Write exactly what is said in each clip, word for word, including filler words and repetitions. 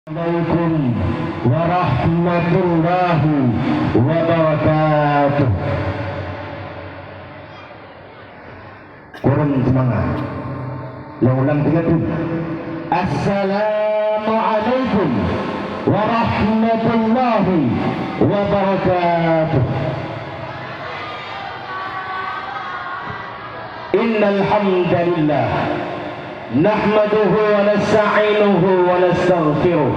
Assalamualaikum warahmatullahi wabarakatuh. Kureueng seumangat. Lôn ulang tiga kali. Assalamualaikum warahmatullahi wabarakatuh. Innal hamdalillah, nahmaduhu wa nasta'inuhu wa nastaghfiruh,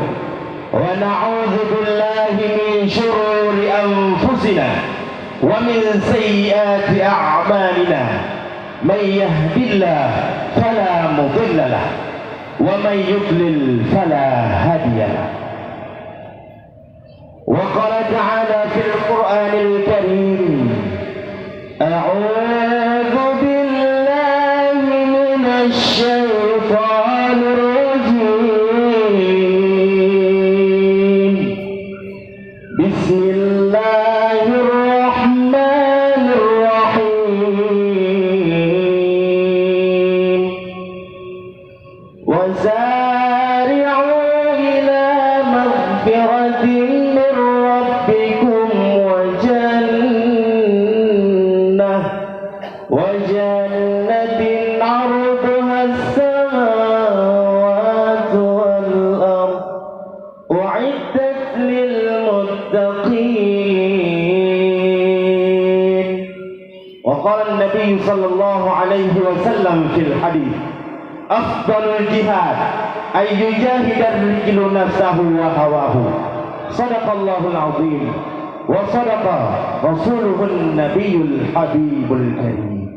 wa na'udzu billahi min syururi anfusina wa min sayyiati a'malina. Man yahdillahu fala mudhillalah, wa man yudlil fala hadiyalah. Wa qala ta'ala fil Qur'anil Karim, a'udzu billahi minasy syaithanir rajim. Bismillahirrahmanirrahim. Wa sari'u ila maghfiratin min rabbikum wa jannah, wa jannatin 'arduhas samawati wal ard, u'iddat lil muttaqin. Wa qala an-Nabi sallallahu alaihi wasallam fil hadits, afdalul jihad an yujahida ar-rajulu nafsahu wa hawahu. Shadaqallahul azim wa shadaqa rasuluhun nabiyul habibul karim.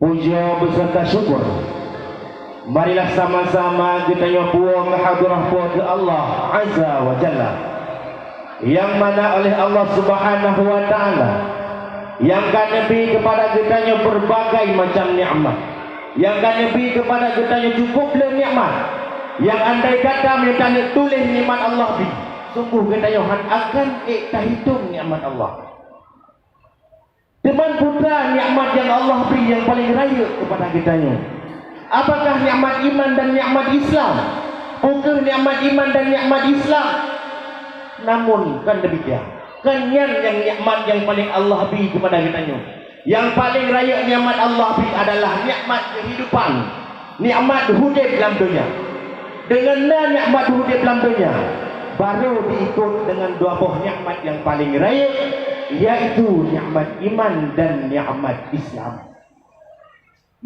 Puja beserta syukur, marilah sama-sama geutanyoe puwoe keu hadharah Po teu Allah Azza wa Jalla, nyang mana oleh Allah Subhanahu wa Ta'ala nyang ka neubri keupada geutanyoe beureubagai macam nikmat, nyang ka neubri keupada geutanyoe cukôp le nikmat, nyang andai kata meunyoe taneuk tuléh nikmat Allah bri, sunggoh geutanyoe hán akan ék tahitong nikmat Allah. Teuma peue nikmat nyang Allah bri nyang paleng rayeuk keupada geutanyoe? Apakah nikmat iman dan nikmat Islam? Peue kheueh nikmat iman dan nikmat Islam? Namun, kon deumikian. Kon nyan nyang nikmat nyang paleng Allah bri keupada geutanyoe. Nyang paleng rayeuk nikmat Allah bri adalah nikmat keuhidupan. Nikmat udeb lam donya. Deungon na nikmat udeb lam donya, barô jiikot deungon dua boh nikmat nyang paleng rayeuk, yaitu nikmat iman dan nikmat Islam.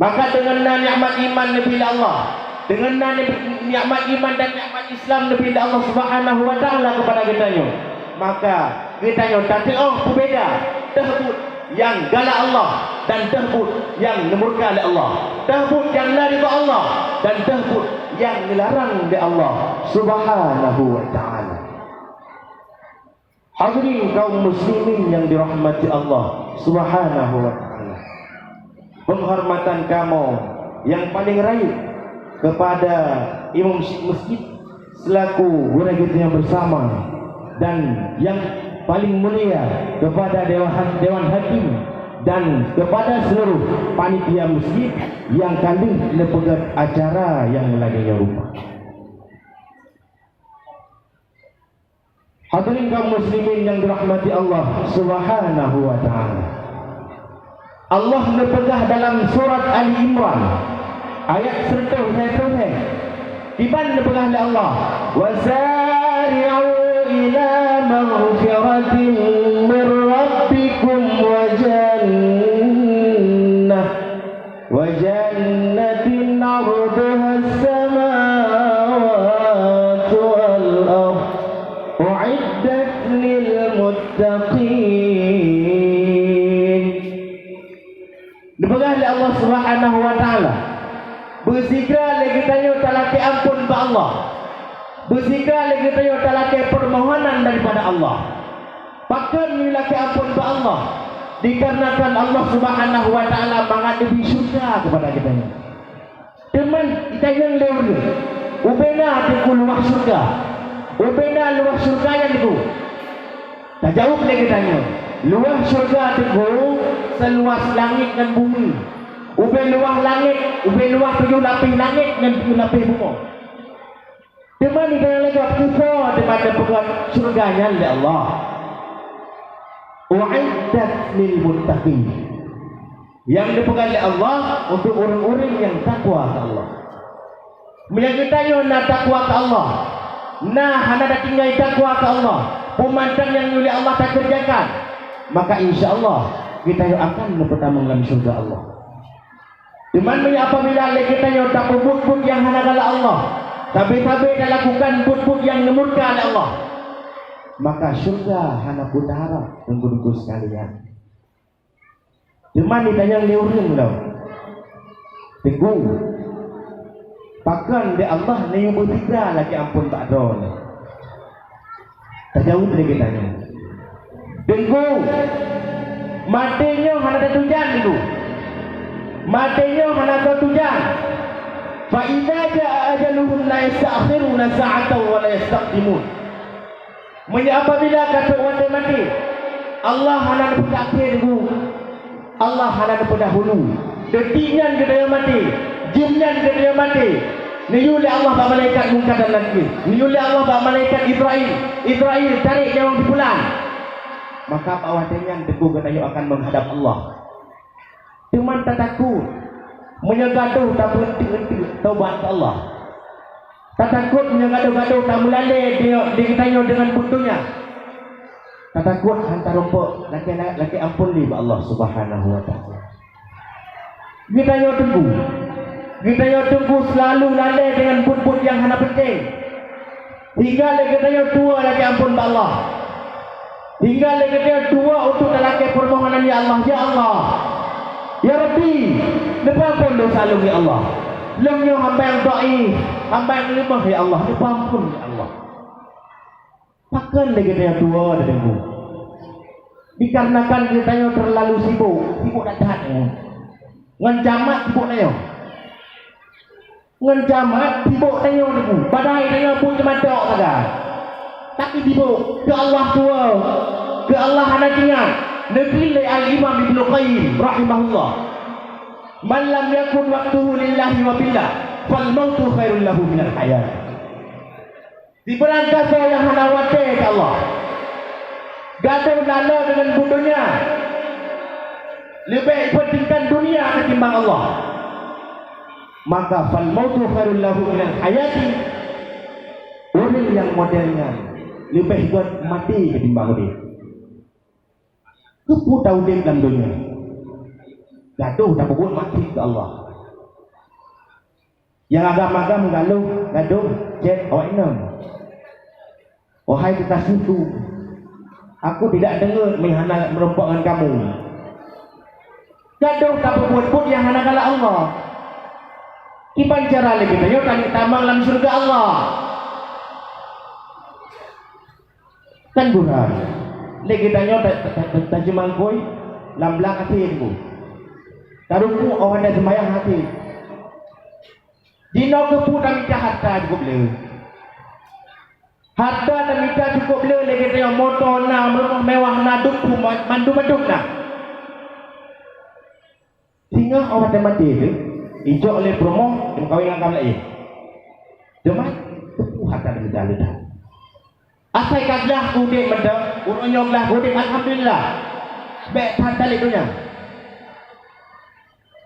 Maka deungon na nikmat iman neubri lé Allah, deungon na ni-, nikmat iman dan nikmat Islam neubri lé Allah Subhanahu wa Ta'ala keupada geutanyoe, maka geutanyoe tateu'oh peubeda, teuh buet nyang galak Allah dan teuh buet nyang neumurka lé Allah, teuh buet nyang na ridha Allah dan teuh buet nyang neularang lé Allah Subhanahu wa Ta'ala. Hadirin kaum muslimin nyang dirahmati Allah Subhanahu wa Ta'ala. Penghormatan kamoe nyang paleng rayeuk keupada imum syik masjid selaku ureueng geutanyoe bersama, dan nyang paleng mulia keupada dewan, dewan hakim dan keupada seluruh panitia masjid nyang ka lheueh neupeugöt acara nyang lagèe nyoe rupa. Hadirin kaum muslimin nyang dirahmati Allah Subhanahu wa Ta'ala. Allah neupeugah dalam surat Ali Imran, ayat seratus lhèe ploh lhèe, kiban neupeugah lé Allah, "Wa sari'u ila maghfiratin min rabbikum wa jannah." Wa jannatin 'arduhas samawati wal ard, u'iddat lil muttaqin. Neupeugah lé Allah Subhanahu wa Ta'ala, beusigra lé geutanyoe talakèe amphon bak Allah. Beusigra lé geutanyoe talakèe peumohonan daripada Allah. Pakon neulakèe amphon bak Allah? Dikarenakan Allah Subhanahu wa Ta'ala mangat neubri syeuruga keupada geutanyoe. Teuma geutanyoe lé ureueng, ubena teungku luwah syeuruga? Ubena luwah syeuruga nyan teungku? Tajaweueb lé geutanyoe, luwah syeuruga teungku seuluwah langét ngon bumi. Ubé luwah langét, ubé luwah tujoh lapéh langét ngon tujoh lapéh bumoe. Teuma di dalam lagèe kisoe teuma teupeugah syeuruga nyan lé Allah, "U'iddat lil muttaqin." Nyang geupeugah lé Allah untuk ureueng-ureueng nyang takwa keu Allah. Meunyoe geutanyoe na takwa keu Allah, na hana tatinggai takwa keu Allah, peumantang nyang geuyue lé Allah takeureujakan, maka insya Allah geutanyoe akan neupeutamong lam syeuruga Allah. Teuma meunyoe apabila lé geutanyoe tapeubuet buet nyang hana galak Allah, sabe-sabe talakukan buet-buet nyang geumurka lé Allah, maka syeuruga hana peue taharab, teungku-teungku sekalian. Teuma neutanyong lé ureueng lom, "Teungku, pakon lé Allah neuyue beusigra lakèe amphon bak droeneuh?" Tajaweueb lé geutanyoe, "Teungku, maté nyoe hana tatujan, Teungku. Maté nyoe hana tatujan. Fa idza jaa ajaluhum la yasta'khiruna sa'atan wa la yastaqdimun." Meunyoe apabila ka trok watèe maté, Allah hana neupeutakkhir, Teungku. Allah hana neupeudahulu. Detik nyan geutanyoe maté, jeuem nyan geutanyoe maté. Neuyue lé Allah bak malaikat Munkar dan Nakir. Neuyue lé Allah bak malaikat Israil. Israil, tarek nyawöng si pulan. Maka bak watèe nyan teungku geutanyoe akan meuhadab Allah. Teuma tatakot meunyoe gadoh tapeueunteuk-eunteuk taubat keu Allah. Tatakot meunyoe gadoh-gadoh tameulalè di, di geutanyoe deungon buet donya. Tatakot han tarumpok lakèe, lakèe amphon lé bak Allah Subhanahu wa Ta'ala. Geutanyoe teungku, geutanyoe teungku seulalu lalè deungon buet-buet nyang hana peunteng. Hingga lé geutanyoe tuwoe lakèe amphon bak Allah. Hingga lé geutanyoe tuwoe untuk talakèe peumohonan, "Ya Allah, ya Allah, ya Rabbi, neupeuamphon desya lôn, ya Allah. Lôn nyoe hamba nyang dhaif, hamba nyang leumoh, ya Allah, neupeuamphon, ya Allah." Pakon lé geutanyoe tuwoe, Teungku? Dikarenakan geutanyoe teulalu sibok, sibok that-that nyoe. Ngon jamat sibok tanyoe. Ngon jamat sibok tanyoe, Teungku. Padahai tanyoe buet teumatok sagai. Tapi sibok, keu Allah tuwoe, keu Allah hana teuingat. Neukheun lé Al-Imam Ibnu Qayyim rahimahullah, "Man lam yakun waqtuhu lillahi wa fillah, fal mautu khairul lahu minal hayat." Sibarang gasoe nyang hana watèe keu Allah, gadoh lalè deungon buet donya, leubeh ipeuntingkan dunia ketimbang Allah, maka fal mautu khairul lahu minal hayati. Ureueng nyang model nyan leubeh gèt maté ketimbang udép. Keupeue taudép lam donya? Gadoh tapeubuet maksiet keu Allah. Nyang agam-agam gadoh, gadoh chat awak inong. "Wahai kekasihku, aku tidak deungon meuhana meurumpok ngon kamu." Gadoh tapeubuet buet nyang hana galak Allah. Kiban cara lé geutanyoe taneuk tamong lam syeuruga Allah? Kan gura. Lé geutanyoe ta-, ta-, ta-, tajeumangkôi lam blang até, Teungku. Tarukuk óh watèe seumayang até. Jinoe keupeue tamita harta cukôp le? Harta tamita cukôp le, lé geutanyoe moto na, rumoh mewah na, duek peue ma-, mandum-mandum na. Singoh óh watèe maté teuh, ijok lé peurumoh, meukawen ngon agam laén. Teuma, keupeue harta tamita le that? Asai ka glah udép mantong, uroe nyoe glah udép, alhamdulillah. Bèk that talét donya.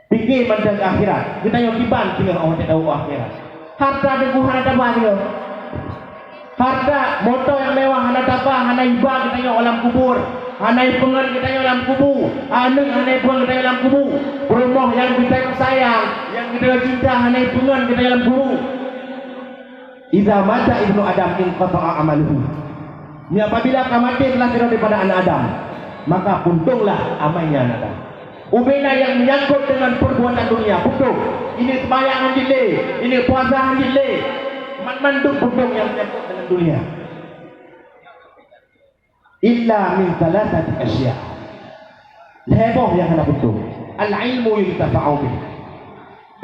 Pike mantong keu akhirat. Geutanyoe kiban singoh óh watèe tawök akhirat. Harta Teungku hana taba singoh. Harta, moto nyang mewah hana taba, hana iba geutanyoe lam kubur. Hana ipeungon geutanyoe lam kubu. Aneuk hana ipeungon geutanyoe lam kubu. Peurumoh nyang geutanyoe sayang, nyang geutanyoe cinta hana ipeungon geutanyoe lam kubu. "Idza mata ibnu Adam inqata'a amaluhu." Ni apabila ka maté salah sidroe daripada aneuk Adam, maka puntônglah amai nyan aneuk Adam. Ubena nyang meunyangkot deungon peubuatan dunia, puntông. Ini seumayang han jeuet lé, ini puasa han jeuet lé. Banmandum puntông nyang meunyangkot deungon dunia. Illa min thalathati asya. Lhèe boh nyang hana puntông. Al-ilmu yuntafa'u bih.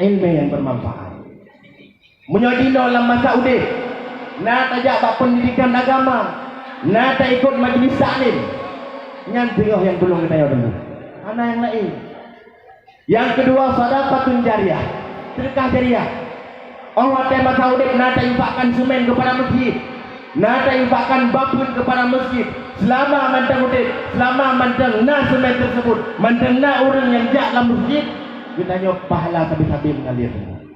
Ilmu yang bermanfaat. Meunyoe jinoe lam masa udép, na tajak bak peundidikan agama, na taikot majlis taklim, nyan singoh nyang tulông geutanyoe deungoe. Hana nyang laén. Nyang keudua, shadaqatun jariyah, sedekah jariah. Oh watèe masa udép na tainfakkan seumén keupada meuseujid, na tainfakkan bapeuen keupada meuseujid. Seulama mantong udép, seulama mantong na seumén teurseubut, mantong na ureuëng nyang jak lam meuseujid, geutanyoe pahala sabe-sabe meungalir.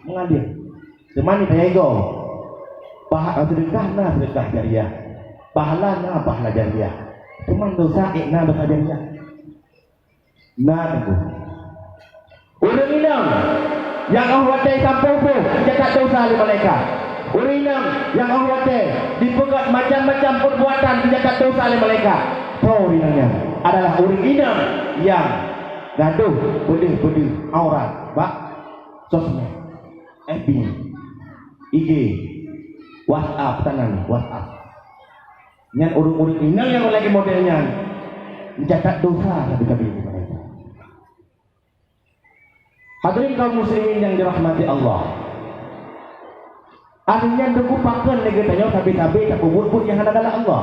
Meungalir. Teuma ni tayue goe. Pah-, seudeukah na seudeukah jariah. Pahala na pahala jariah. Teuma dosa ék na dosa jariah. Na teungku. Ureuëng inong nyang óh watèe sampoe boh geucatat dosa lé malaikat. Ureuëng inong nyang óh watèe jipeugét macam-macam perbuatan geucatat dosa lé malaikat. Soe ureuëng inong nyan? Adalah ureuëng inong nyang gadôh peudeuh-peudeuh aurat bak sosmed, F B, I G, WhatsApp, sanan WhatsApp. Nyan ureuëng-ureuëng inong nyang lagèe model nyan, geucatat dosa sabe-sabe di malaikat. Hadirin kaum muslimin nyang dirahmati Allah. Akhé nyan teungku pakon lé geutanyoe sabe-sabe tapeubuet buet nyang hana galak Allah.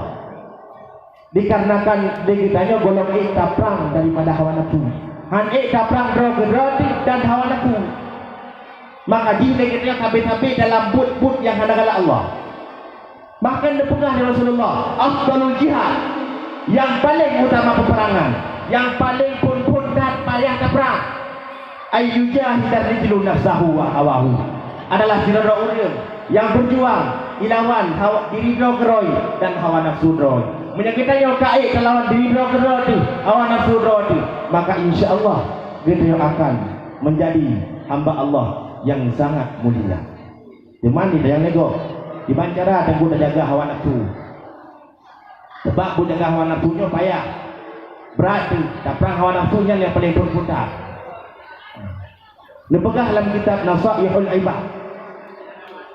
Dikarenakan lé geutanyoe gohlom ék taprang daripada hawa nafsu. Han ék taprang droe keudroe dan hawa nafsu. Maka jih lé geutanyoe sabe-sabe dalam buet-buet nyang hana galak Allah. Bahkan neupeugah lé Rasulullah, "Afdalul jihad," nyang paleng utama peuperangan, nyang paleng phon-phon that payah taprang, "ayyujahida rijlu nafsahu wa hawahu," adalah sidroe ureuëng nyang berjuang ilawan hawa, diri droe keudroe dan hawa nafsu droe. Meunyoe geutanyoe ka ék talawan diri droe keudroe teuh, hawa nafsu droe teuh, maka insya Allah geutanyoe akan menjadi hamba Allah yang sangat mulia. Teuma ni nyang lego, kiban cara teungku tajaga hawa nafsu. Sebab beujaga hawa nafsu nyoe payah. Brat teuh, taprang hawa nafsu nyan nyang paleng phon-phon that. Neupeugah lam kitab Nasaihul Ibad.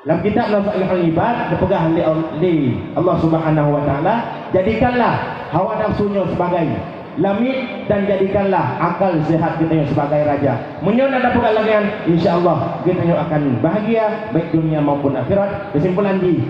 Lam kitab Nasaihul Ibad neupeugah lé, lé Allah Subhanahu wa Taala, "Jadikanlah hawa nafsu nyoe sebagai lamiet dan jadikanlah akal sehat geutanyoe sebagai raja." Meunyoe na tapeugah lagèe nyan, insya Allah geutanyoe akan bahagia baik dunia maupun akhirat. Kesimpulan jih,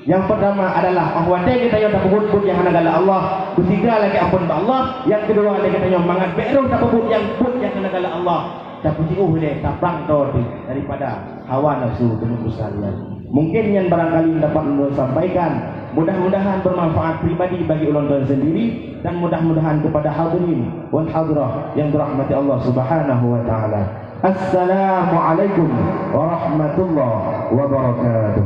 nyang pertama adalah, óh watèe geutanyoe tapeubuet buet nyang hana galak Allah, beusigra lakèe amphon bak Allah. Nyang keudua, lé geutanyoe mangat bèk rôh tapeubuet nyang buet nyang hana galak Allah, tapeujiôh lé taprang droe teuh daripada hawa nafsu teungku sekalian. Mungkin nyan barangkali dapat ulôn sampaikan. Mudah-mudahan bermanfaat pribadi bagi ulôn tuan sendiri dan mudah-mudahan kepada hadirin wal hadirah yang dirahmati Allah Subhanahu wa Taala. Assalamualaikum warahmatullahi wabarakatuh.